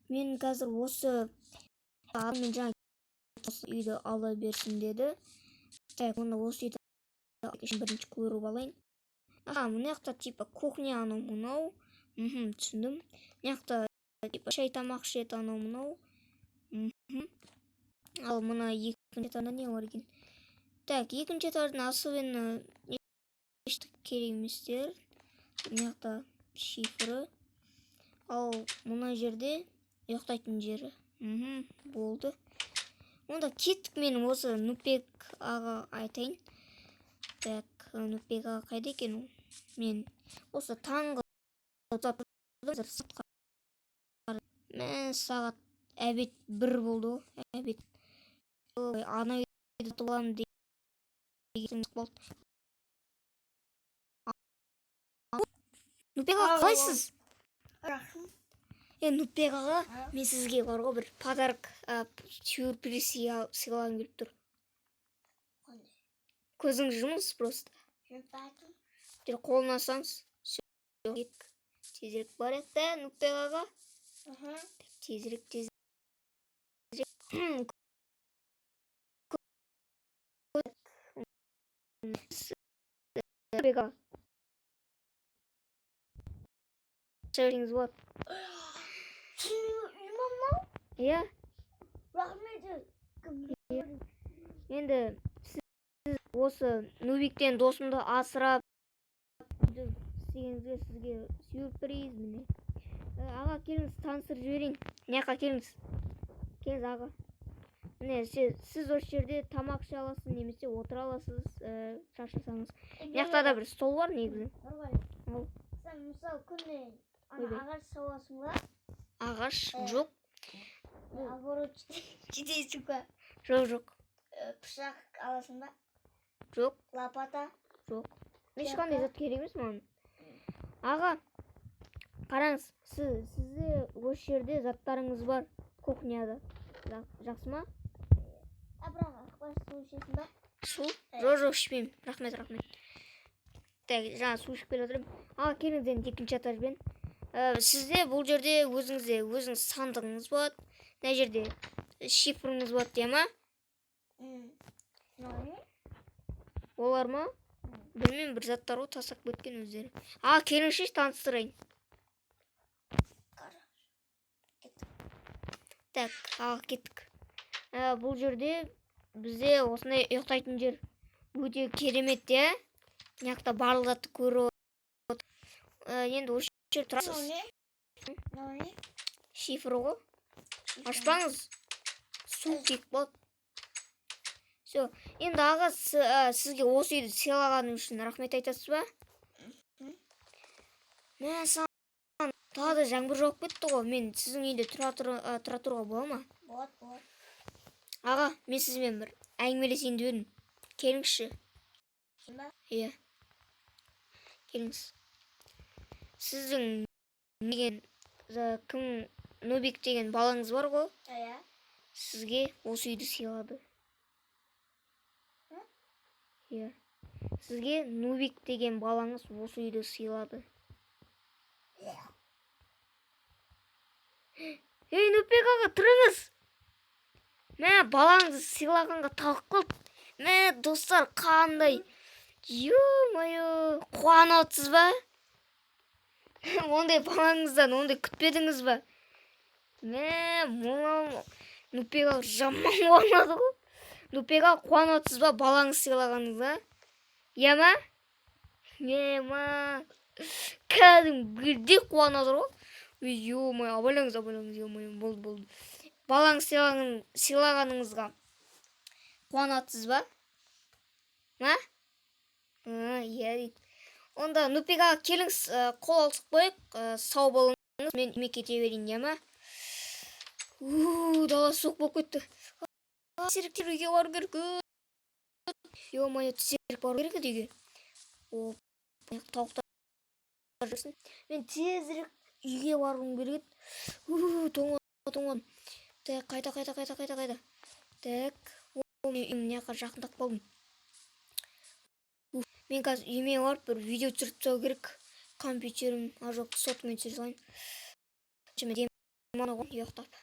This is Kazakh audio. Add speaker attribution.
Speaker 1: Мен қазір осы мен жаңа осы үйді ала берсін деді. Так, онда осы үйді ішін бірінші көріп алайын. Аха, мына жақта типа кухня, анау мынау. Түсіндім. Мына жақта типа шай, тамақ ішеді, анау мынау. Ал мына екінші этажда не бар екен? Так, екінші этаждың особенно ештеңе керек еместер. Мына жақта шифры. Ал мына жерде ұйықтайтын жері. Болды. Онда кеттік, мен осы Нупек аға айтайын. Так, Нупек аға қайда екен ол? Мен осы таңғы мә, сағат обед 1 болды ғой, обед. Ой, ана үйді сатып аламын деген болды. Нупек аға, қалайсыз?
Speaker 2: Рахмет.
Speaker 1: Е, Нупек аға, мен сізге бар ғой, бір подарок, сюрприз сыйлағым келіп тұр.
Speaker 2: Қандай?
Speaker 1: Көзіңізді жұмыңыз просто.
Speaker 2: Жұмсайтын.
Speaker 1: Жүр, қолына ұстаңыз. Всё, кеттік. Тезірек барайық та, Нупек аға. Тезірек, тезірек. Нупек аға. Сөйлеңіз болады.
Speaker 2: Сенің үй ма мынау?
Speaker 1: Иә.
Speaker 2: Рахмет. Кім?
Speaker 1: Енді сіз осы Нубиктен досымды асырап істегеніңізге сізге сюрприз, міне. Аға, келіңіз, таныстырып жіберейін. Мына жаққа келіңіз. Келіңіз, аға. Міне, сіз осы жерде тамақ іше аласыз немесе отыра аласыз, шаршасаңыз. Мына жақта да бір стол бар негізі.
Speaker 2: Нұрғали.
Speaker 1: Ал.
Speaker 2: Сен, мысалы, күнде ана
Speaker 1: Ойбай.
Speaker 2: ағаш саласың ба?
Speaker 1: Ағаш жоқ.
Speaker 2: Огород жетесің ба?
Speaker 1: Жоқ.
Speaker 2: Пышақ аласың ба?
Speaker 1: Жоқ.
Speaker 2: Лопата?
Speaker 1: Жоқ. Ешқандай зат керек емес маған. Аға, қараңыз, сізде осы жерде заттарыңыз бар кухняда. Жақсы ма?
Speaker 2: А, бірақ ақбас су ішесің ба?
Speaker 1: Су? Жоқ, ішпеймін. Рахмет, рахмет. Так, жаңа су ішіп келе жатырмын. Аға, келіңіз енді екінші этажбен. Сізде бұл жерде өзіңізде өзіңіз сандығыңыз болады. Мына жерде шифрыңыз болады, иә ма?
Speaker 2: Мынау не?
Speaker 1: Олар ма? Білмеймін, бір заттар ғой, тастап кеткен өздері. Аға, келіңізші, таныстырайын.
Speaker 2: Қара.
Speaker 1: Так, аға, кеттік. Бұл жерде бізде осындай ұйықтайтын жер, өте керемет, иә. Мына жақта барлық затты көріп енді осы жерде
Speaker 2: Мынау
Speaker 1: тұрасыз.
Speaker 2: не? Мынау не?
Speaker 1: Шифр ғой. Ашпаңыз. Су тиіп қалады. Все. Енді, аға, сізге осы үйді сыйлағаным үшін рахмет айтасыз ба?
Speaker 2: Мхм.
Speaker 1: Мә, саған тағы да жаңбыр жауып кетті ғой. Мен сіздің үйде тұра тұруға бола ма?
Speaker 2: Болады, болады.
Speaker 1: Аға, мен сізбен бір әңгімелесейін деп едім. Келіңізші.
Speaker 2: Сен ба?
Speaker 1: Иә. Келіңіз. Сіздің деген кім, Нубик деген балаңыз бар ғой?
Speaker 2: Иә.
Speaker 1: Сізге осы үйді сыйлады.
Speaker 2: М?
Speaker 1: Иә. Сізге Нубик деген балаңыз осы үйді сыйлады. Ей, Нубик аға, тұрыңыз. Мә, балаңызды сыйлағанға талып қалды. Мә, достар, қандай. Ё-моё, қуанып отырсыз ба? Ондай балаңыздан ондай күтпедіңіз ба? Мә, мынау Нубик аға жаман қуанады ғой. Нубик аға, қуанып отырсыз ба балаңыз сыйлағаныңызға? Иә ма? Ма? Кәдімгідей қуанып отыр ғой. Ё-моё, абайлаңыз, абайлаңыз, ё-моё, болды, болды. Балаңыз сыйлағаныңызға қуанатсыз ба? Ма? Иә дейді. Онда, Нупик аға, келіңіз, қол алысып қояйық, сау болыңыз, мен үйіме кете берейін, иә ма? У, дала суық болып кетті. Тезірек үйге бару керек. Ё-моё, тезірек бару керек еді үйге. О, тауықтар жүрсін. Мен тезірек үйге баруым керек еді. У, тоңған, тоңған. Так, қайда, қайда, қайда, қайда, қайда? Так, о, мен үйім мына жаққа жақындап қалдым. Мен қазір үйіме барып бір видео түсіріп тастау керек. Компьютерім, а жоқ, соткамен түсіре салайын. Ғой, ұйықтап.